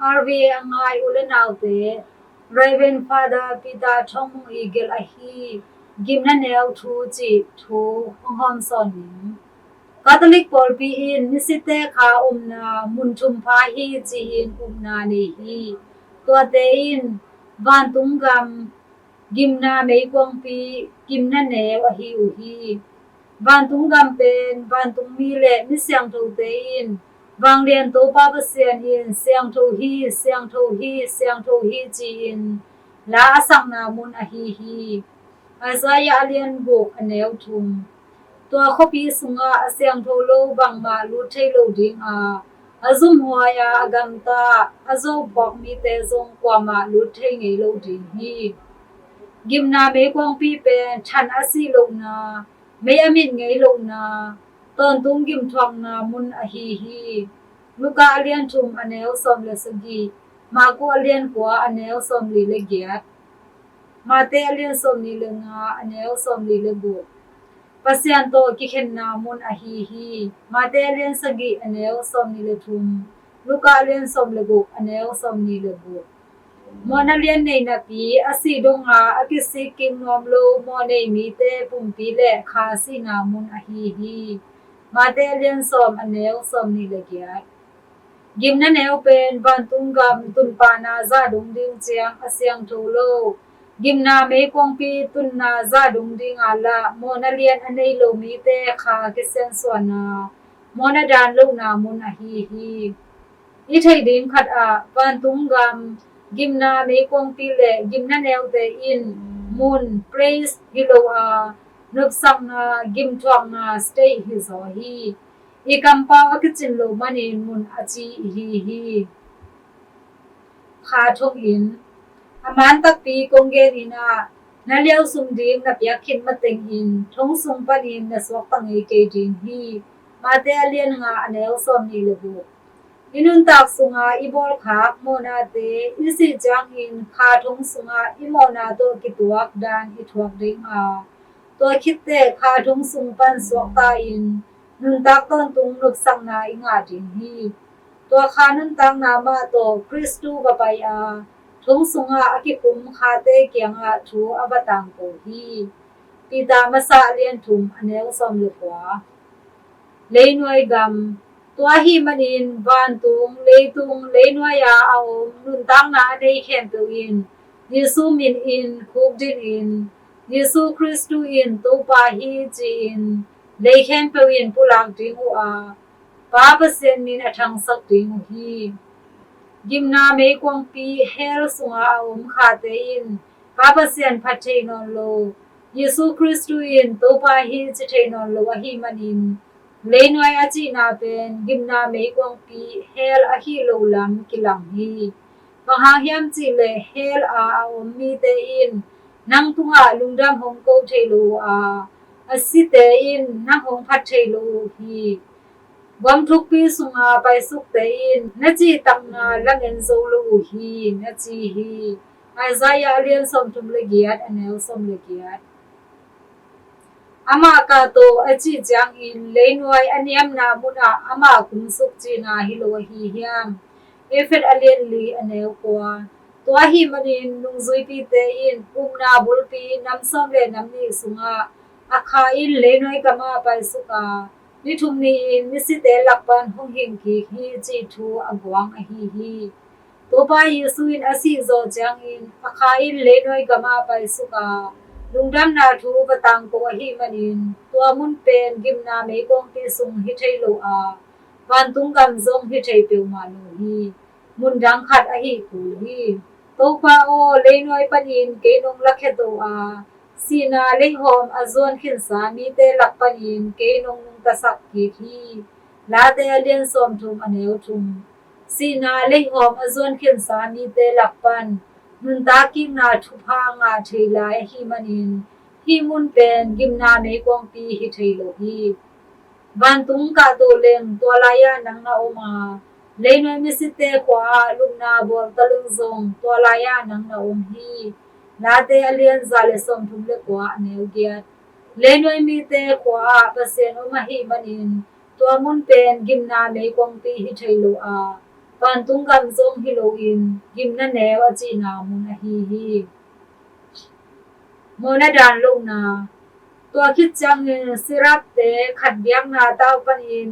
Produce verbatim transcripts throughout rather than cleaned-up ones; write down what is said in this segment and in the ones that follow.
R V A a ngai u le naute, Reverend Father Peter Thawng Mung ii gelh ahi Gimna Neu Thu cih thu hong hawmsawn ning. Catholic pawlpi in misite kha umna mun thum pha hi ci-in upna nei hi. Tuate in vantung gam, gimna meikuangpi, gimna neu ahi uh hi. Vantung gam pen vantungmi le mi siangthote in vanglian Topa Pasian in siangtho hi, siangtho hi, siangtho hi ci-in la a sakna mun ahi hi. Isaiah a lian guk a neu thum. Tua khuapi sungah a siangtho lo bangmah lut thei lo ding a, a zumhuai a, a gamta, a zophuak mite zong kuamah lut thei ngei lo ding hi. Gimna meikuangpi pen than a sih lohna, mei a mit ngei lohna, tawntung gimthuakna mun ahi hi. Luka a lian thum a neu sawm le sagih, Marku a lian kua a neu sawm li le giat, Mate a lian sawm li le nga a neu sawm li le guk. Pasian tawh kikhenna mun ahi hi. Mate a lian sagih a neu sawm li le thum, Luka a lian sawm le guk a neu sawm li le guk. Mawhna lian nei napi a sih donga a kisik kik nuam lo mawh nei mite pumpi le kha sihna mun ahi hi. Mate a lian sawm a neu sawm li le giat. Gimna neu pen vantung gam tunpahna zah dong ding ciang a siangtho lo, gimna meikuangpi tunna zah dong dinga lah mawhna lian a nei lo mite kha kisiansuahna, mawhna dan lohna mun ahi hi. I theih ding khat ah vantung gam, gimna meikuangpi le gimna neute in mun, place hi lo a, nopsakna, gimthuakna state hi zaw hi. I kampau a kicin loh manin mun a ci ihi hi. Kha thonginn. A man takpi kong genin ah, na liausum ding na piak khit matengin thong sung panin na suakta ngei kei ding hi. Mate a lian nga a neu sawm nih le guk. I nuntak sunga i bawlkhak mawhnate i sih ciangin kha thong sungah i mawhna tawh kituak dan i thuak ding a, tua khitteh kha thong sung pan suakta in nuntak tawntung nopsakna i ngah ding hi. Tua kha nuntakna mah tawh Khristu va pai a, thong sungah a kikum khate kiangah thu a va tangko hi. Peter masa a lian thum a neu sawm le kua. Leinuai gam. Tua ahih manin vantung, leitung, leinuai a a om nuntakna a nei khempeuh in Jesu min in khukdin in, Jesu Khristu in Topa hi ci-in lei khempeuh in pulak ding uh a, Pa Pasian min a thangsak ding uh hi. Gimna meikuangpi hell sunga a om khate in Pa Pasian phat thei nawn lo, Jesu Khristu in Topa hi ci thei nawn lo ahih manin, leinuai a cihna pen gimna meikuangpi hell ahi lo lam kilang hi. Bang hang hiam cihleh hell a a om mite in nang tungah lungdam hong ko thei lo uh a, a site in nang hong phat thei lo uh hi. Gam thukpi sunga paisukte in na cihtakna lamen zo lo uh hi, na ci hi. Isaiah a lian sawmthum le giat a neu sawm le giat. Amah kahto a cih ciangin leinuai a niamna munah amah kumsuk cihna hi lo ahi hiam? Efet a lian li a neu kua. Tua ahih manin nungzuipite in upna bulpi nam sawm le nam nih sungah a kha in leinuai gamah paisuk a, ni thum ni-in misite lak pan hong hing kik hi cih thu a guang ahi hi. Topa Jesu in a sih zawh ciangin a kha in leinuai gamah paisuk a, lungdamna thu va tangko ahih manin tua mun pen gimna meikuangpi sung hi thei lo a, vantung gam zong hi thei peuhmah lo hi. Mundang khat ahi kul hi. Topa aw, leinuai panin kei nong lakhia to a, sihna leihawm a zuan khinsa mite lak panin kei nong nungtasak kik hi. Late a lian sawmthum a neu thum. Sihna leihawm a zuan khinsa mite lak pan nuntak kikna thupha ngah thei lai ahih manin hih mun pen gimna meikuangpi hi thei lo hi. Vantung kahto leng tua lai-ah nang na om a, leinuai misite khua-ah lupna bawl taleng zong tua lai-ah nang na om hi. Late a lian za le sawmthum le kua a neu giat. Leinuai mite khua-ah Pasian om ahih manin tua mun pen gimna meikuangpi hi thei lo a, vantung gam zong hi loin gimna neu a cihna mun ahi hi. Mawhna daan lohna. Tua khit ciangin sirapte khat biakna tau panin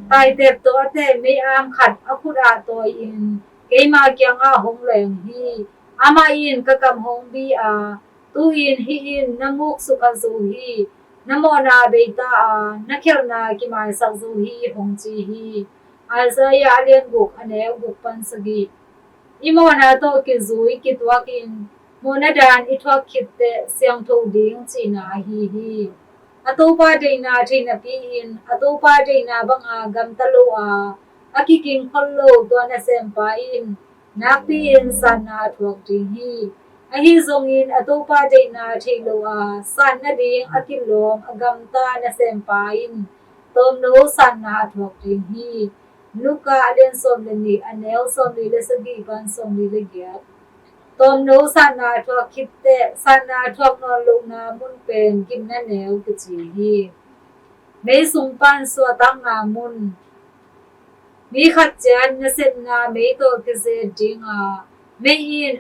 taitep tawh a teh mei-am khat a khut ah tawi-in keima kiangah hong leng hi. Amah in ka kam hong bi a, tu-in hih in na muk sukha zo hi, na mawhna beita a, na khialhna kimaisak zo hi, hong ci hi. Isaiah a lian guk a neu guk pan sagih. I mawhna tawh kizui kituakin mawhna daan i thuak khit teh siangtho ding cihna ahi hi. A Topa deihna thei napi-in a Topa deihna banga gamta lo a, a kiging khol lo tua nasempa in nakpi-in satna a thuak ding hi. Ahi zongin a Topa deihna thei lo a, satna ding a kilawm a gamta nasempa in tawmno satna a thuak ding hi. Luka a lian sawm le nih a neu sawmli le sagih pan sawmli le giat. Tawmno satna a thuak khit teh satna a thuak nawn lohna mun pen gimna neu kici hi. Mei sung pan suahtakna mun. Mi khat ciat nasepna mei tawh kizet ding a, mei in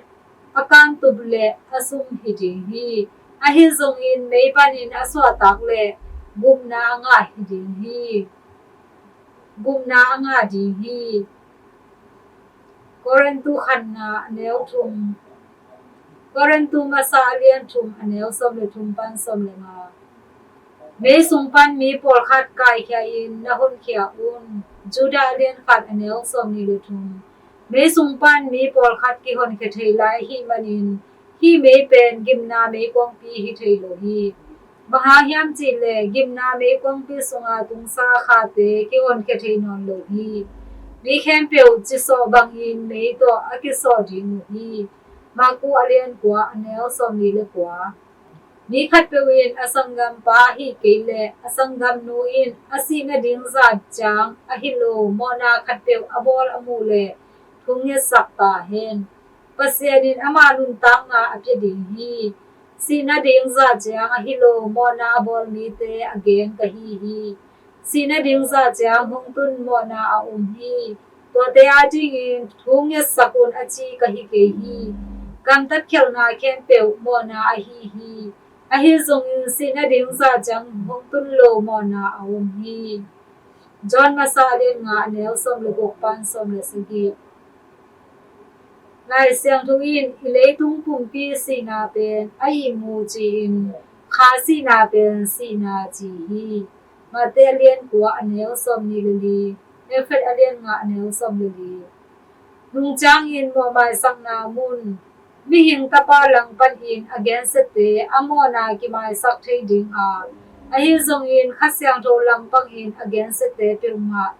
a kantup leh a sum hi ding hi. Ahi zongin mei panin a suahtak leh gupna a ngah hi ding hi. Gupna a ngah ding hi. Korintu khatna a neu thum. Korintu masa a lian thum a neu sawm le thum pan sawm le nga. Mei sung pan mi pawlkhat kaikhia in na honkhia un. Judah a lian khat a neu sawmnih le thum. Mei sung pan mi pawlkhat kihonkhia thei lai ahih manin hih mei pen gimna meikuangpi hi thei lo hi. Bang hang hiam cih leh gimna meikuangpi sunga tungsa khate kihonkhia thei nawn lo hi. Mi khempeuh cisawh bangin mei tawh a kisawh ding uh hi. Marku a lian kua a neu sawmnih le kua. Mi khatpeuh in a sanggampa ahih kei leh a sanggamnu in a sih nading zah ciang ahi lo mawhna khatpeuh a bawl a muh leh thu ngetsak ta hen. Pasian in ama nuntakna a pia ding hi. Sih nading zah ciang ahi lo mawhna a bawl mite a gen ka hi hi. Sih nading zah ciang hong tun mawhna a om hi. Tuate adingin thu ngetsak un a ci ka hi kei hi. Gamtat khialhna khempeuh mawhna ahi hi. Ahi zongin sih nading zah ciang hong tun lo mawhna a om hi. John masa a lian nga a neu sawm le guk pan sawm le sagih. Lai Siangtho in i leitung pumpi sihna pen a ihmu ci-in kha sihna pen sihna ci hi. Mate a lian kua a neu sawmnih le li. Efet a lian nga a neu sawm le li. Nungciangin mawhmaisakna mun. Mihing Tapa lang panin a gensiate a mawhna kimaisak thei ding a, ahi zongin Kha Siangtho lang panin a gensiate peuhmah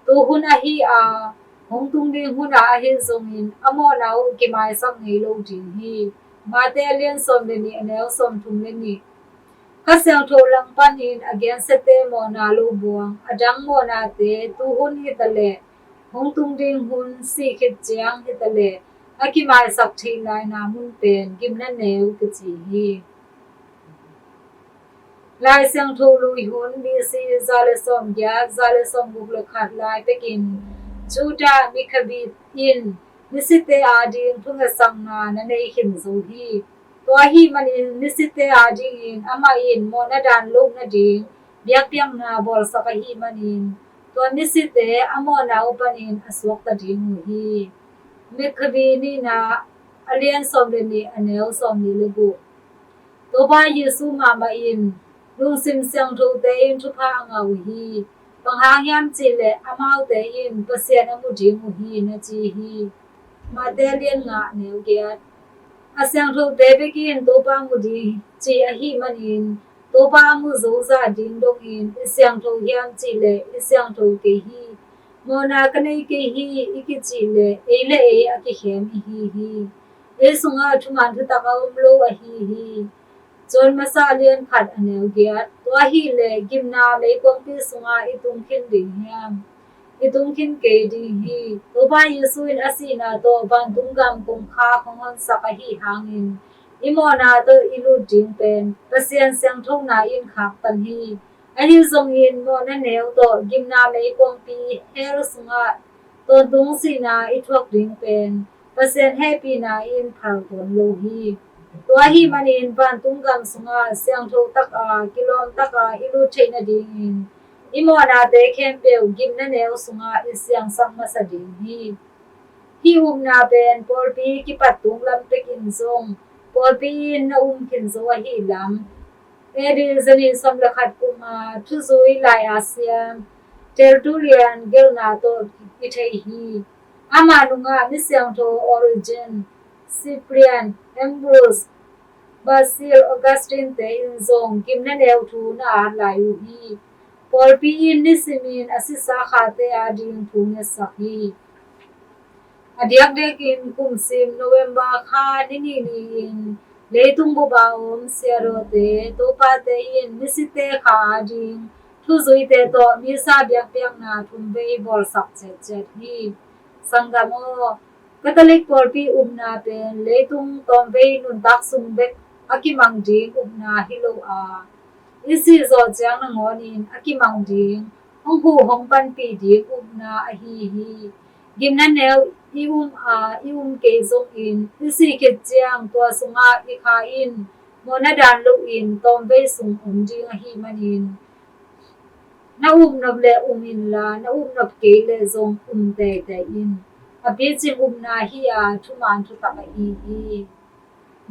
tuhun ahi a, hong tung ding hunah ahi zongin a mawhna uh kimaisak ngei lo ding hi. Mate a lian sawm le nih a neu sawm thum le nih. Kha Siangtho lang panin a gensiate mawhna lo buang a dang mawhnate tuhun hitaleh hong tung ding hun sih khit ciang hitaleh a kimaisak thei laina mun pen gimna neu kici hi. Lai Siangtho lui hun B C za le sawm giat za le sawm guk le khat lai pekin Judah Maccabee in misite ading thungetsakna na nei khin zo hi. Tua ahih manin misite adingin amah in mawhna daan loh nading biakpiakna bawlsak ahih manin tua misite a mawhna uh panin a suakta ding uh hi. Maccabee nihna a lian sawm le nih a neu sawmnih le guk. Topa Jesu mahmah in lungsim siangthote in thupha a ngah uh hi. Bang hang hiam cih leh amaute in Pasian a mu ding uh hi na ci hi. Mate a lian nga a neu giat. A siangthote bekin Topa mu ding ci ahih manin Topa a mu zo zah ding dongin i siangtho hiam cih leh i siangtho kei hi. Mawhna ka nei kei hi i kicih leh ei le ei a kikhem i hi hi. Ei sungah thuman thutak a om lo ahi hi. John masa a lian khat a neu giat. Tua ahih leh gimna meikuangpi sungah i tung khin ding hiam? I tung khin kei ding hi. Topa Jesu in a sihna tawh vantung gam kongkhak hong honsak ahih hangin i mawhna tawh i lut ding pen Pasian siangthona in khaktan hi. Ahi zongin mawhna neu tawh gimna meikuangpi hell sungah Tawntung sihna i thuak ding pen Pasian hehpihna in phal tuan lo hi. Tua ahih manin vantung gam sungah siangtho taka, kilawm taka i lut theih nadingin i mawhnate khempeuh gimna neu sungah i siangsak masa ding hi. Hih upna pen pawlpi kipat tung lam pekin zong pawlpi in na um khin zo ahih lam A D zanih sawm le khat kuma thuzui lai-a siam Tertullian gelhna tawh i thei hi. Ama nungah mi siangtho Origen, Cyprian, Ambrose, Basil, Augustine te in zong gimna neu thu na at lai uh hi. Pawlpi in nisimin a sisa khate ading thu ngetsak hi. A diakdiakin kumsim November kha ni nih ni-in leitung bup a om siadawte, topate in misite kha ading thuzuite tawh misa biakpiakna thumvei bawlsak ciatciat hi. Sanggam aw, Catholic pawlpi upna pen leitung tawmvei nuntak sung bek a kimang ding upna hi lo a, i sih zawh ciang nangawnin a kimang ding, hong huh hong panpih ding upna ahi hi. Gimna neu i um a, i um kei zongin i sih khit ciang tua sungah i kha in mawhna dan loin tawmvei sung om ding ahih manin na upnop leh um inla, na upnop kei leh zong um teitei in. A picing upna hi a, thuman thutak ahi hi.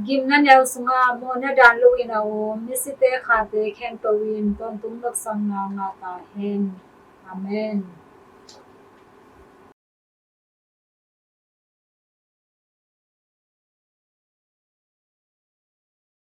Gimna neu sungah mawhna dan loin a om misite khate khempeuh in tawntung nopsakna ngah ta hen. Amen.